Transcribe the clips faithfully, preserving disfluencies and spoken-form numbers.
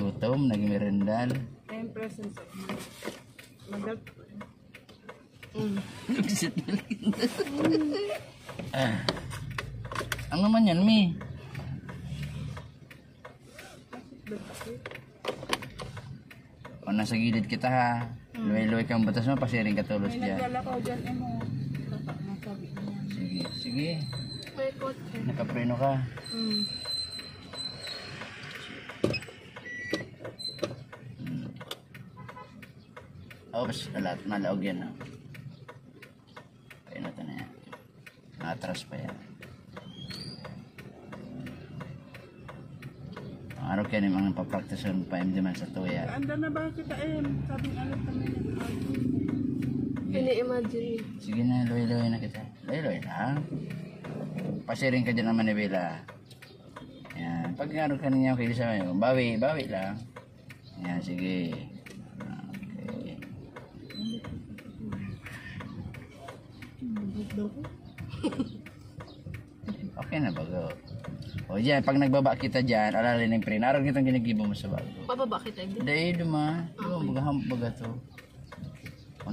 Gutom, nagmerendal. Ten percent of money. Magal. Mm. Nagsit na lang. Ah. Ano man yan, Mi? O, nasa gilid kita, ha. Mm. Luway-luway kang batas mo, pasiring ka tulos May dyan. Naglalakaw dyan, eh, mo. Tata, masabi niya. Sige, sige. May kotse. Nakapreno ka. Mm. Hmm. Oops, nalat, nalaog yan, no? Kaya na ito na yan. Matras pa yan. Ang araw kaya ni mga papraktisan pa, M D man sa tuya. Anda na ba kita, em? Sabing alat kami ng Ini-imagine. Sige na, luwi-luwi na kita. Luwi-luwi lang. Pasiring ka dyan ng manibela. Yan. Pag ano ka ninyo, kayo sa bawi, bawi lang. Yan, sige. Okay. Okay na bago. O dyan, pag nagbaba kita dyan, alalay ng pre, narag itong ginigibo mo sa bago. Pababa kita, hindi? Dahil duma, duma, baga, baga to.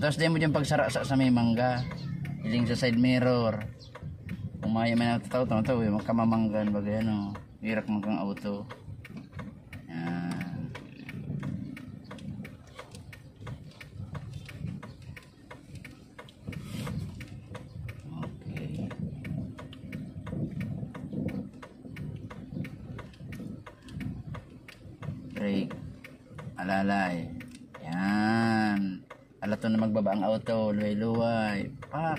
Tapos dahil mo dyan pagsara sa, sa may mangga. Iling sa side mirror. Kung may may natataw, tama to, yung magkamamanggan, bagay ano. Hirak man kang auto. Yan. Okay. Brake. Alalay. Yan. Alaton na magbaba ang auto. Luway-luway. Pak.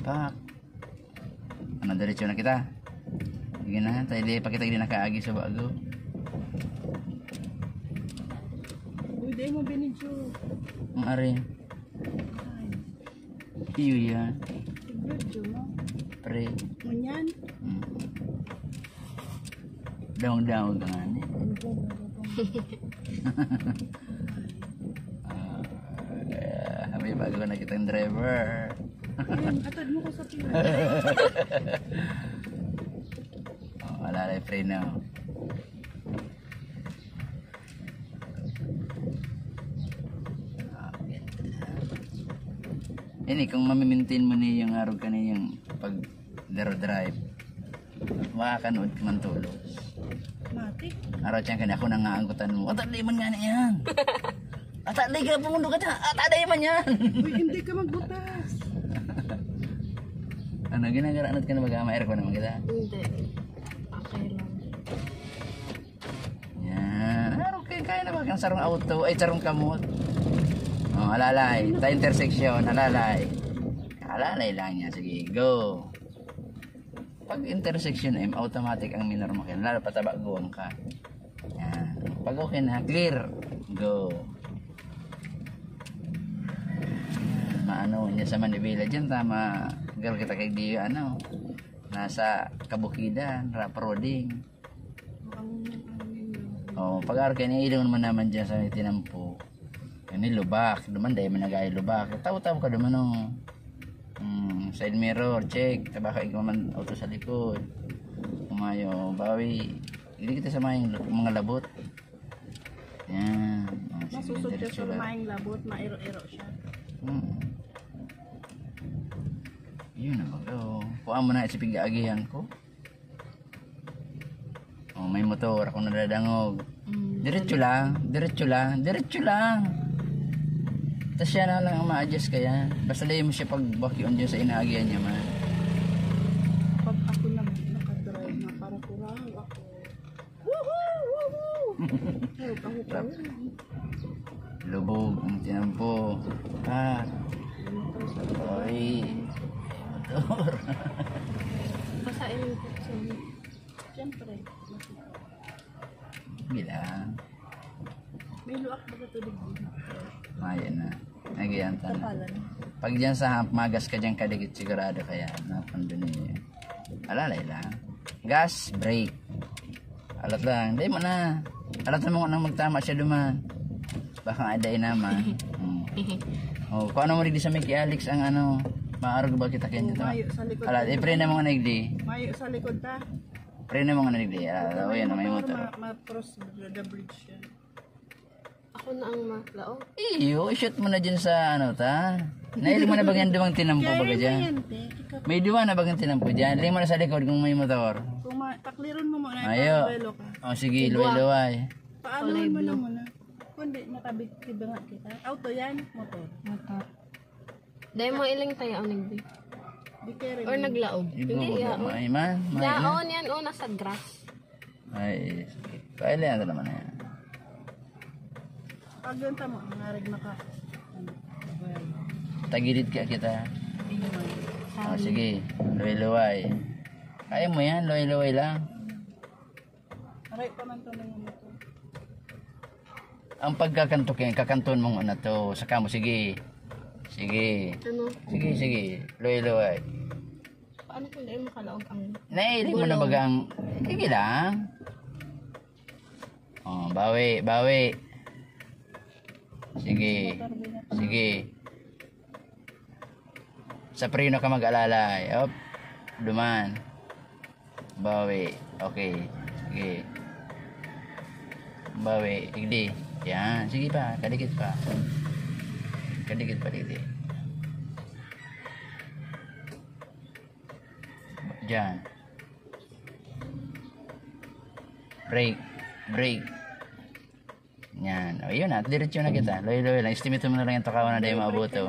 Pak. Ano, diretso na kita? Sige na, tayo di pa kita di nakaagi sa bago. Uy, di mo binidyo. Ang ari. Ay. Iyo yan. Video mo. Pre. Ngunyan? Mm. Daong-daong ka nga ni. Ah, may bago na kitang driver. Ayun, atad mo ko sa pila. Oh, wala na yung preno. Ini, kung mamimintin mo ni yung arog ka ni yung pag zero drive, makakanood ka man tulos. Matik. Araw siya kanya ako nangaanggutan mo. At di man nga na yan. At di ka pumundo ka dyan. At di man yan. Uy, hindi ka magbutas. Ano, ginagaranot ka na baga? May aircon naman kita. Hindi. Okay lang. Yan. Araw kayo, kaya na ba? Ang sarong auto, ay, sarong kamot. Oh, alalay. Ta intersection, alalay. Alalay lang yan. Sige, go. Pag intersection, M, automatic ang minor mo. Kaya lalo pataba, guwang ka. Yan. Pag okay na, clear. Go. Maano niya sa manibela dyan, tama. Girl, kita kay di, ano, nasa kabukidan, rough roading. Oh, pag-arke, niilong naman naman dyan sa may tinampo. Yan yung lubak. Duman, dahil man nag-ay lubak. Taw-taw ka duman, oh. Hmm, side mirror, check. Tabaka ikaw man auto sa likod. Umayo, bawi. Hindi kita sa mga, mga labot. Yan. Oh, sige, Masusod siya diretso sa lang. Lumayang labot, mairo-iro siya. Hmm. Yun na baga, oh. Kuha mo na isipig-aagihan ko. Oh, may motor, ako nadadangog. Mm. Diretso lang, diretso lang, diretso lang. Tas siya na lang ang ma-adjust kaya. Basta dahil mo siya pagbakyon dyan sa inaagihan niya man. Pag ako nag-, nakadrive na, para kuraw ako. Woohoo! Woohoo! Ay, ako pa Rap. Yun. Lubog ang tinampo. Ah. Motor sa Oy. Motor. Basta yung picture. Siyempre. Bilang. May luak ba ka tubig dito? Ayan na. Nagyan ta na. Kapalan. Pag dyan sa hump, magas ka dyan kadikit sigurado kaya. Napando niya yun. Alalay lang. Gas, brake. Alat lang. Dahil mo na. Alat mo nang magtama siya duman. Baka nga dahil naman. Hmm. Oh, kung ano mo rin di sa Mickey Alex ang ano, maarog ba kita kayo dito? Mayo sa likod. Alat, ta. Ipre na mga nagdi. Mayo sa likod ta. Preno mo nga na digdi. Ah, o yan, may motor. Ma-cross the bridge yan. Ako na ang malaog. Iyo, shoot mo na dyan sa ano ta. Naili mo na bang yan duwang tinampo baga dyan? May duwa na bagang tinampo dyan. Lima na sa likod kung may motor. Kung ma- takliron mo muna, Ayo. Pabelo ka. O sige, luway-luway. Paano mo na muna? Kundi nakabigti ba nga kita? Auto yan, motor. Motor. Dahil mo iling tayo ang nagbi. Di kere Or naglaog. Hindi, Igo, yaon. May man. May Yaon yan, oh, nasa grass. Ay, sige. Kaya lang naman na yan. Pag yun tamo, nangarig na ka. Ano? Tagilid ka kita. Hindi naman. O sige, luway-luway. Kaya mo yan, luway-luway lang. Aray pa man to ng ano to. Ang pagkakanto kayo, kakanton mong ano to. Saka mo, sige. Sige. Ano? Sige, sige. Luway-luway. Paano kung dahil makalaog ang... Naili mo na baga ang... Sige lang. O, bawi, bawi. Sige. Sige. Sa preno ka mag-alalay. Op. Duman. Bawi. Okay. Sige. Bawi. Igdi. Yan. Sige pa. Kadikit pa. Kadikit pa, digdi. Diyan. Brake. Brake. Yan. O, yun na. Diretso na kita. Loy-loy lang. Estimate mo na lang yung tukawan na dahil maabuto.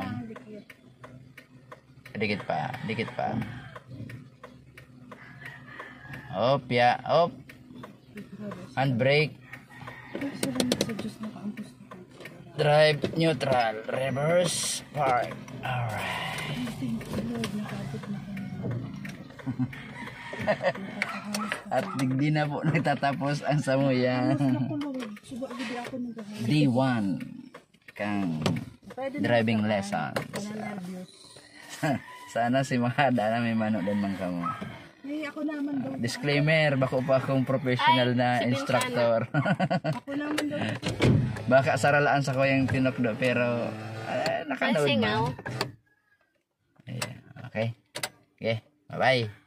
Dikit pa. Dikit pa. Op, ya. Op. Handbrake. Ay, salamat sa Diyos, nakaampos na ako. Drive neutral. Reverse park. Alright. Thank you, Lord. Nakabot na kami. At digdi na po nagtatapos ang samuya. Ako, Lord. Suba, gidi ako ng gahal. Day one kang Pwede na driving sa- lessons. Wala nervyos. Sana si mga dana may mano din man kamo. Eh, ako naman daw. Disclaimer, bako pa akong professional Ay, na si Pinsana. Instructor. Ako naman daw. Baka saralaan sa ko yung tinukdo, pero ah, nakanood Ay, singaw. man. Ayan, okay. Okay, bye-bye.